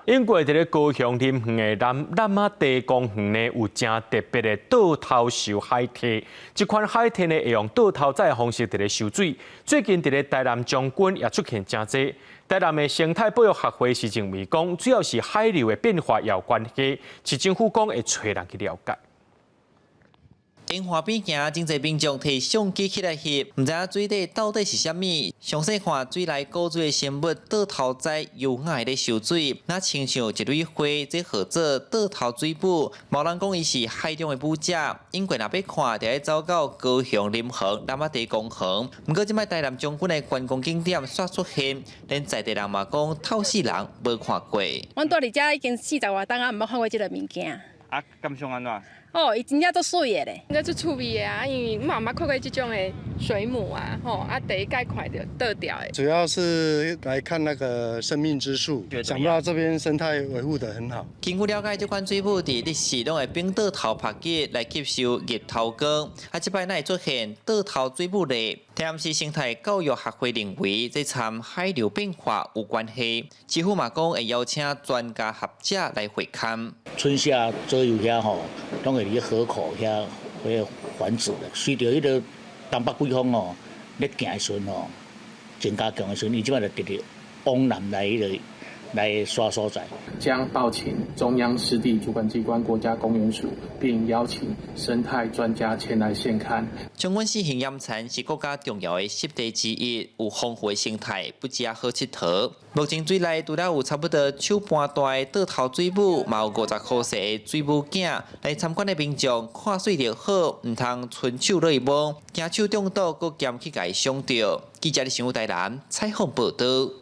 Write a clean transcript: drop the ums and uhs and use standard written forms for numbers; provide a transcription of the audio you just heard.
英國佇咧高雄林園的南喇嘛地公園呢，有誠特別的倒頭泅海堤。這款海堤呢，會用倒頭走的方式佇咧泅水。最近佇咧台南將軍也出現誠濟。台南的生態保育學會是認為講，主要是海流的變化有關係。市政府講會揣人去了解。沿河邊行，真濟民眾提相機起來翕，毋知影水底到底是啥物。詳細看水內古水的生物倒頭走優雅咧泅水，若親像一蕊花，這號做倒頭水母。有人講伊是海中的舞者，英國若欲看，就愛走到高雄林園南仔地公園。毋過這擺台南將軍的觀光景點煞出現，連在地人嘛講透世人無看過。阮蹛佇遮已經四十外冬啊，毋捌看過這个物件。啊，感想按怎？哦，伊真正足媠的咧，這足趣味的啊，因為嘛毋捌看過這種的水母啊，吼，啊第一擺看著倒吊的。主要是來看那個生命之樹，想不到這邊生態維護得很好。根據了解，這款水母佇日時攏會反倒頭拍擊來吸收日頭光，啊，這擺哪會出現倒頭水母咧？台南市生態教育學會認為，這參海流變化有關係。市府嘛講會邀請專家學者來會勘。春夏左右遐吼，攏會佇河口遐會繁殖的。隨著彼个東北季風吼，咧行的時陣吼，增加強的時陣，伊這擺就直直往南來彼个來刷所在。將報請中央濕地主管機關國家公園署，並邀請生態專家前來現勘。將軍四型岩田是國家重要的濕地之一，有豐富的生態，不只好𨑨迌。目前水內除了有差不多手盤大的倒頭水母，嘛有50箍細的水母囝。來參觀的民眾看媠就好，毋通伸手落去摸，驚手中毒，閣兼去共伊傷著。記者李新武台南採訪報導。